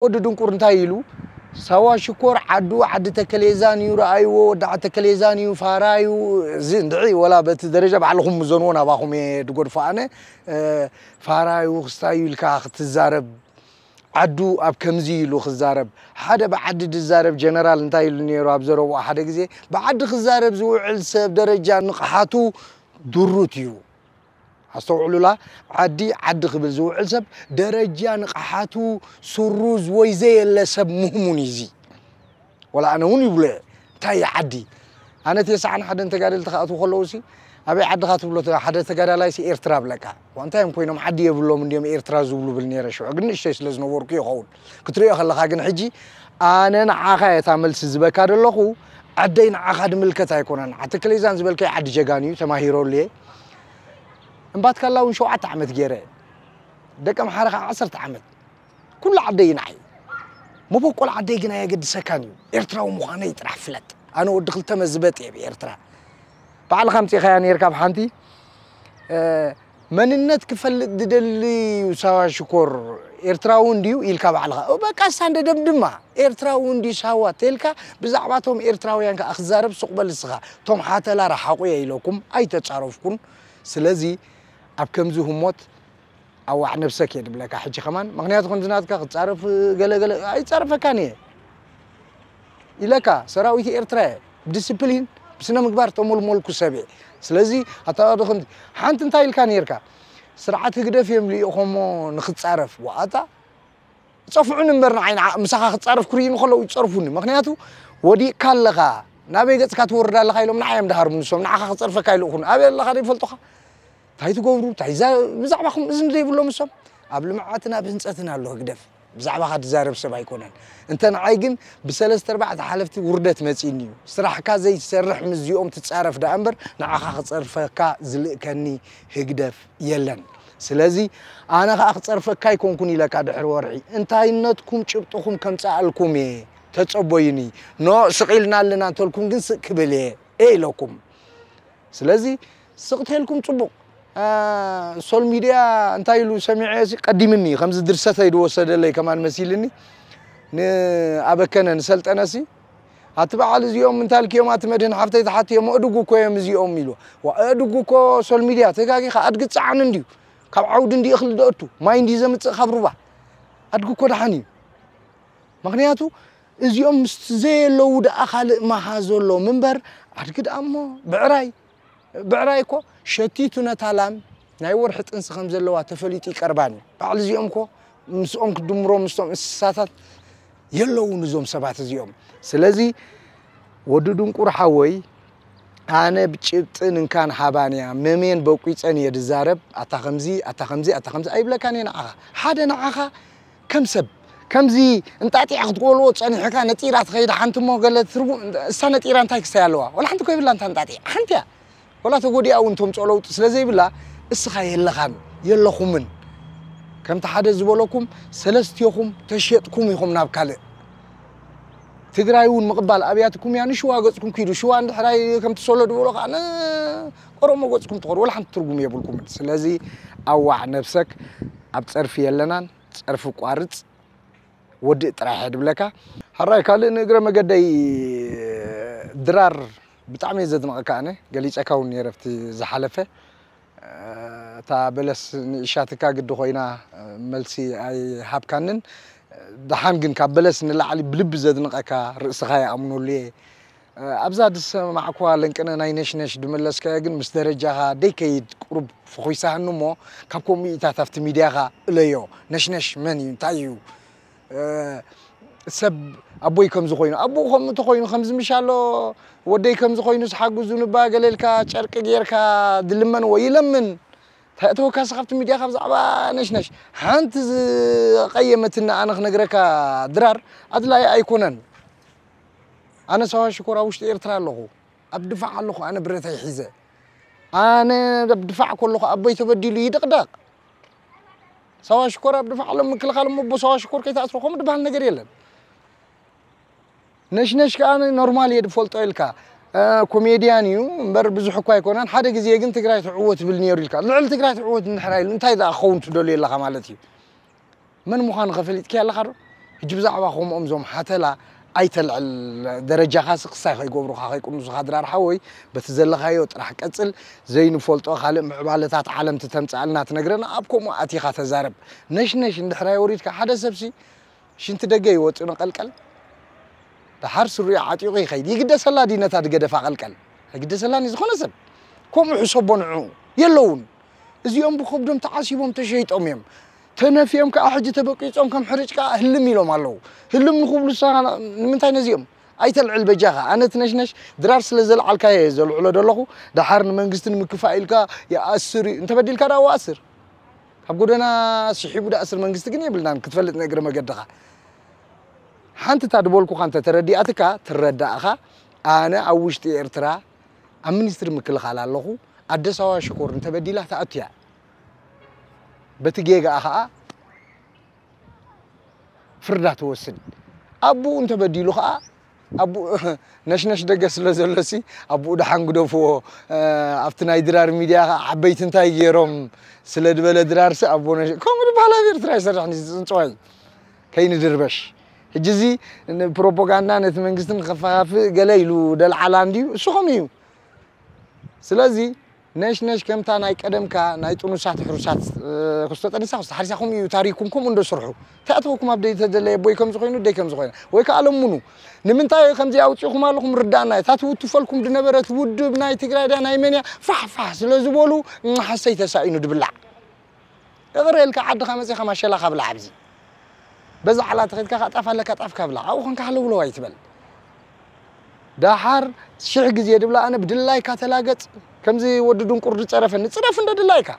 ወዲ ድንቁር እንታይ ኢሉ? ሳዋ ሽኮር ዓዱ ዓዲ ተከሌዛን እዩ፣ ረኣይዎ፣ ወዲ ዓዲ ተከሌዛን እዩ፣ ፋራ እዩ። እዚ እንድዒ ወላ በቲ ደረጃ ባዕልኹም ምዘንዎ ናባኹም እየ ድጎድፎ ኣነ። እ፣ ፋራ እዩ፣ ክስታይ እዩ ኢልካ ክትዛረብ፣ ዓዱ ኣብ ከምዚ ኢሉ ክዛረብ፣ ሓደ ብዓዲ ድዛረብ ጀነራል እንታይ ኢሉ ነይሩ ኣብ ዘረብኡ ሓደ ግዜ? ብዓዲ ክዛረብ ዝውዕል ሰብ ደረጃ ንቕሓቱ ድሩት እዩ። ኣስተውዕሉላ፣ ዓዲ ዓዲ ክብል ዝውዕል ሰብ ደረጃ ንቕሓቱ ስሩዝ ወይ ዘየለ ሰብ ምህሙን እዩ እዚ። ወላ ኣነ እውን ይብሎ እየ፣ እንታይ እዩ ዓዲ? ኣነ ተስዓን ሓደን ተጋደልቲ ክኣትዉ ከለዉ ሲ ኣበይ ዓድኻ ትብሎ? ሓደ ተጋዳላይ ሲ ኤርትራ ብለካ። ዋ፣ እንታይ እዮም ኮይኖም ዓዲ የብሎም እንዲዮም ኤርትራ ዝብሉ ብል ነይረ ሽዑ፣ ግን ንእሽተይ ስለ ዝነበርኩ ይኸውን። ክትሪኦ ከለኻ ግን ሕጂ ኣነ ንዓኻ እየ እታ መልሲ ዝበካ ዘለኹ። ዓደይ ንዓኻ ድምልከት ኣይኮነን። ዓዲ ክሌዛን ዝበልካዮ ዓዲ ጀጋኑ እዩ፣ ተማሂረሉ እየ። እምባትካላ እውን ሸውዓተ ዓመት ገይረ፣ ደቂ ኣምሓራ ከዓ ዓሰርተ ዓመት። ኩሉ ዓደይ እዩ ንዓይ። መበቆል ዓደይ ግን ኣየገድሰካን እዩ። ኤርትራዊ ምዃነይ ጥራሕ ፍለጥ። ኣነ ወዲ ክልተ መዝበጥ እየ ብኤርትራ። ባዕልኻ ኣምጺእኻያ ነይርካ ብሓንቲ። እ፣ መንነት ክፈልጥ ዝደሊ እዩ ሳዋ ሽኮር። ኤርትራዊ እንድዩ ኢልካ ባዕልኻ። ኦ፣ በቃ እሳ እንደ ደምድማ። ኤርትራዊ እንድዩ ሳዋ ተልካ ብዛዕባ እቶም ኤርትራውያን ከዓ ክዛረብ ሱቕ በል እስኻ። እቶም ሓተላ ረሓቑ እየ ኢለኩም ኣይተጻረፍኩን። ስለዚ ኣብ ከምዚ ህሞት ኣዋዕ ነብሰክ እየ ድብለካ ሕጂ ከማን። ምኽንያቱ ከምዚ ናትካ ክጻረፍ ገለ ገለ ኣይጻረፈካን እየ ኢለካ። ሰራዊት ኤርትራ እየ። ብዲስፕሊን፣ ብስነ ምግባር ተሞልሞልኩ ሰብ እየ። ስለዚ ኣታ ወዲ ከምዚ ሓንቲ እንታይ ኢልካ ነይርካ? ስርዓት ህግደፍ እዮም ልኢኾሞ ንክጻረፍ። ዋኣታ ጸፍዑኒ እምበር ንዓይ ንዓ-፣ ምሳኻ ክጻረፍ ክርእዩኒ ከለዉ ይጸርፉኒ። ምኽንያቱ ወዲቕካ ኣለኻ። ናበይ ገጽካ ትወርድ ኣለኻ ኢሎም ንዓይ እዮም ድሃርሙ ንሶም። ንዓኻ ክጸርፈካ ኣይልእኹን። ኣበይ ኣለኻ ዘይፈልጡኻ? እንታይ ትገብሩ? እንታይ ይዛ-፣ ብዛዕባኹም እዝኒ ዘይብሎም እሶም? ኣብ ልምዓትን ኣብ ህንጸትን ኣሎ ህግደፍ። ብዛዕባኻ ዝዛረብ ሰብ ኣይኮነን። እንተ ንዓይ ግን ብሰለስተ ኣርባዕተ ሓለፍቲ ውርደት መጺእኒ እዩ። ስራሕካ ዘይትሰርሕ ምስዚኦም ትጻረፍ ደኣ እምበር ንዓኻ ክጸርፈካ ዝልእከኒ ህግደፍ የለን። ስለዚ ኣነ ኸኣ ክጸርፈካ ኣይኮንኩን ኢለካ ድሕሪ ወርሒ። እንታይነትኩም ጭብጥኹም ከምጽኣልኩም እየ። ተጸቦዩኒ። ኖ ስቕ ኢልና ኣለና እንተልኩም ግን ስቕ ክብል እየ፣ እየ ኢለኩም። ስለዚ ስቕ ተልኩም ጽቡቕ። አ፣ ሶል ሚድያ እንታይ ኢሉ ሰሚዐ ሲ ቀዲምኒ፣ ከምዚ ድርሰተይ ድወሰደለይ ከማን መሲልኒ። ንኣበከነ፣ ንሰልጠነ ሲ፣ ኣቲ በዓል እዚኦም እንታይ ኢልክዮም ኣቲ መድህን ሓፍተይ ትሓትዮም፣ ኣእዱጉ እኮ እዮም እዚኦም ኢሉ። ዋ፣ ኣእዱጉ እኮ ሶል ሚድያ ተጋጊኻ፣ ኣድጊ ጸዓኑ እንድዩ። ካብ ዓውዲ እንዲ እኽሊ ደእቱ፣ ማይ እንዲ ዘምጽእ ካብ ሩባ። ኣድጊ እኮ ደሓን እዩ። ምኽንያቱ እዚኦም ምስቲ ዘየለዉ ደኣ ካልእ መሃዞ ኣሎም እምበር፣ ኣድጊ ደኣ እሞ ብዕራይ፣ ብዕራይ እኮ ሸቲቱ ነታ ላም ናይ ወርሒ ጥንሲ ከም ዘለዋ ተፈሊጡ ይቀርባን እዩ። ባዕሉ እዚኦም እኮ ምስኦም ክድምሮም ምስቶም እንስሳታት የለውን እዞም ሰባት እዚኦም። ስለዚ ወዲ ድንቁር ሓወይ፣ ኣነ ብጭብጥን እንካን ሃባን እያ፣ መሜን በቂጸን እየ ድዛረብ። ኣታ ከምዚ፣ ኣታ ከምዚ፣ ኣታ ከምዚ ኣይብለካን እየ ንዓኻ። ሓደ ንዓኻ ከም ሰብ፣ ከምዚ እንጣጢዕ ክትጎልዎ ጸኒሕካ ነጢራ ትኸይድ ሓንቲ እሞ ገለ ትርጉም፣ እሳ ነጢራ እንታይ ክስተይ ኣለዋ? ወላ ሓንቲ እኮ የብላን እታ እንጣጢዕ፣ ሓንቲ እያ። ወላ ተጎዲኣ እውን ተምጽኦ ለውጢ ስለ ዘይብላ፣ እስኻ የለኻን፣ የለኹምን። ከምቲ ሓደ ዝበለኩም፣ ሰለስቲኹም ተሸጥኩም ኢኹም ናብ ካልእ። ትግራይ እውን ምቕባል ኣብያትኩም እያ፣ ንሽዋ ገጽኩም ኪዱ። ሽዋ እንድሕራይ ከምቲ ሶሎ ዝበሎ ከዓ ን-፣ ኦሮሞ ገጽኩም ትኸዱ፣ ወላ ሓንቲ ትርጉም የብልኩምን። ስለዚ ኣዋዕ ነብሰክ፣ ኣብ ጸርፊ የለናን፣ ጸርፊ ቋርጽ፣ ወድእ ጥራሕ እየ ድብለካ። ሕራይ ካልእ ንእግረ መገደይ ድራር ብጣዕሚ እየ ዘድንቐካ ኣነ፣ ገሊጸካ እውን ነይረ ኣብቲ ዝሓለፈ። እታ በለስ ንእሻትካ ግዲ ኮይና መልሲ ኣይሃብካንን። ደሓን ግን ካብ በለስ ንላዕሊ ብልቢ ዘድንቐካ ርእስኻ ይኣምነሉ እየ። ኣብዛ ዝሰማዕኩዋ ለንቅነ ናይ ነሽነሽ ድመለስካዮ ግን ምስ ደረጃኻ ደይከይድ ቁሩብ ፈኹይሳህኒ እሞ ካብ ከምኡ ኢታት ኣብቲ ሚድያኻ እለዮ። ነሽነሽ መን እዩ? እንታይ እዩ? እ፣ ሰብ ኣቦይ ከምዚ ኮይኑ፣ ኣቦኡ ከምኡ ተኮይኑ፣ ከምዚ ምሽ ኣሎ፣ ወደይ ከምዚ ኮይኑ፣ ዝሓግዙ ንባ ገለ ኢልካ ጨርቂ ጌርካ ድልመንዎ፣ ይለምን። እንታይ እተወካሲ ካብቲ ሚድያ ካብ ዛዕባ ነሽነሽ። ሓንቲ ዝቐየመትኒ ኣነ ክነግረካ ድራር፣ ኣድላይ ኣይኮነን። ኣነ ሳዋ ሽኮር ኣብ ውሽጢ ኤርትራ ኣለኹ። ኣብ ድፋዕ ኣለኹ፣ ኣነ ብረተይ ሒዘ። ኣነ ኣብ ድፋዕ ከለኹ ኣቦይ ተበዲሉ ይድቕደቕ። ሳዋ ሽኮር ኣብ ድፋዕ ኣሎ፣ ምክልኻል እሞ ኣቦ ሳዋ ሽኮር ከይትኣስሮ ከምኡ ድበሃል ነገር የለን። ነሽነሽ ከኣ ኖርማል እየ ድፈልጦ ኢልካ፣ እ፣ ኮሜድያን እዩ እምበር ብዙሕ እኳ ኣይኮነን። ሓደ ግዜ ግን ትግራይ ትዕወት ይብል ነይሩ ኢልካ። ልዕሊ ትግራይ ትዕወት እንድሕር ኢሉ እንታይ ደኣ ክኸውን ትደልዮ ኣለኻ ማለት እዩ? መን ምዃኑ ከ ፈሊጥኪ ኣለኻ ዶ? ሕጂ ብዛዕባ ከምኦም ዞም ሓተላ ኣይተልዕል። ደረጃኻ ስክሳይ ከይገብሩኻ ከይቅንሱኻ ድራር ሓወይ፣ በቲ ዘለኻዮ ጥራሕ ቀጽል። ዘይንፈልጦ ካልእ ምዕባለታት ዓለም ትተምጽኣልና ትነግረና፣ ኣብ ከምኡ ኣቲኻ ተዛረብ። ነሽነሽ እንድሕር ኣይወሪድካ ሓደ ሰብሲ ሽንቲ ደገ ይወጽእ ንቐልቀል። ደሓር ስሪኡ ዓጢቑ ይኸይድ። ይግደሰላ ድዩ ነታ ድገደፋ ቀልቀል? ኣይግደሰላን እዩ ዝኾነ ሰብ። ከምኡ ሕሰቦ ንዕኡ። የለውን። እዚኦም ብኸብዶም ተዓሲቦም ተሸይጦም እዮም። ተነፊኦም ከዓ ሕጂ ተበቂጾም ከም ሕርጭ ከዓ ህልም ኢሎም ኣለዉ። ህልም ንኽብሉ ንስኻ ንምንታይ ነዚኦም? ኣይተልዕል በጃኻ። ኣነ ትነሽነሽ ድራር ስለ ዘልዓልካዮ እየ ዘልዕሎ ዘለኹ። ደሓር ንመንግስቲ ንምክፋእ ኢልካ ይኣስር እዩ። እንተበዲልካ ደኣ ወኣስር። ካብ ጎደና ስሒቡ ደኣ እስር መንግስቲ ግን የብልናን ክትፈልጥ ንእግሪ መገድኻ። ሓንቲ እታ ድበልኩኻ እንተ ተረዲኣትካ ትረዳእኻ። ኣነ ኣብ ውሽጢ ኤርትራ ኣብ ሚኒስትሪ ምክልኻል ኣለኹ። ኣደ ሳዋ ሽኮር እንተበዲላ ትኣቱ እያ። በቲ ጌጋኣ ኸኣ ፍርዳ ትወስድ። ኣቡኡ እንተበዲሉ ኸኣ ኣቡኡ ነሽነሽ ደገ ስለ ዘሎሲ ኣቡኡ ደሓን ግደፍዎ። ኣብቲ ናይ ድራር ሚድያ ኸኣ ዓበይቲ እንታይ ገይሮም ስለ ዝበለ ድራርሲ ኣቦ ነሽ-፣ ከምኡ ዝበሃል ኣብ ኤርትራ ይሰርሕ ንዚ ጽንጽዋይ ከይንድርበሽ። ሕጂ እዚ ፕሮፓጋንዳ ነቲ መንግስቲ ንኸፈኻፍእ ገለ ኢሉ ደልዓላ እንድዩ፣ እሱ ከምኡ እዩ። ስለዚ ነሽነሽ ከምታ ናይ ቀደምካ ናይ ጥኑሳት ሕሩሳት፣ እ፣ ክስቶ ጠኒሳ ክስቶ ሓሪሳ ከምኡ እዩ ታሪኩም፣ ከምኡ እንዶ ስርሑ። እንታይ ኣተወኩም ኣብ ደይ ተደለየ ቦይ ከም ዝኾይኑ ደይ ከም ዝኾይነ ወይ ከዓ ለምኑ። ንምንታይ ከምዚ ኣውፂኹም ኣለኹም ርዳእና እዩ። እታ ትውትፈልኩም ድነበረት ውድብ ናይ ትግራይ ድያ ናይ መን እያ ፋሕ ፋሕ ስለ ዝበሉ ሓሰይ ተሳኢኑ ድብላዕ። እቕረ ኢልካ ዓድኻ መፂኻ ማሸላኻ ብላዕ ኣብዚ። በዛ ዓላ ተኸድካ ከዓ ጣፍ ኣለካ ጣፍካ ብላዕ። ኣብኡ ኮንካ ሃለውለው ኣይትበል። ደሓር ሽሕ ግዜ ድብላ ኣነ ብድላይካ ተላገጽ። ከምዚ ወዲ ድንቁር ዝጸረፈኒ ጽረፍ እንደ ድላይካ።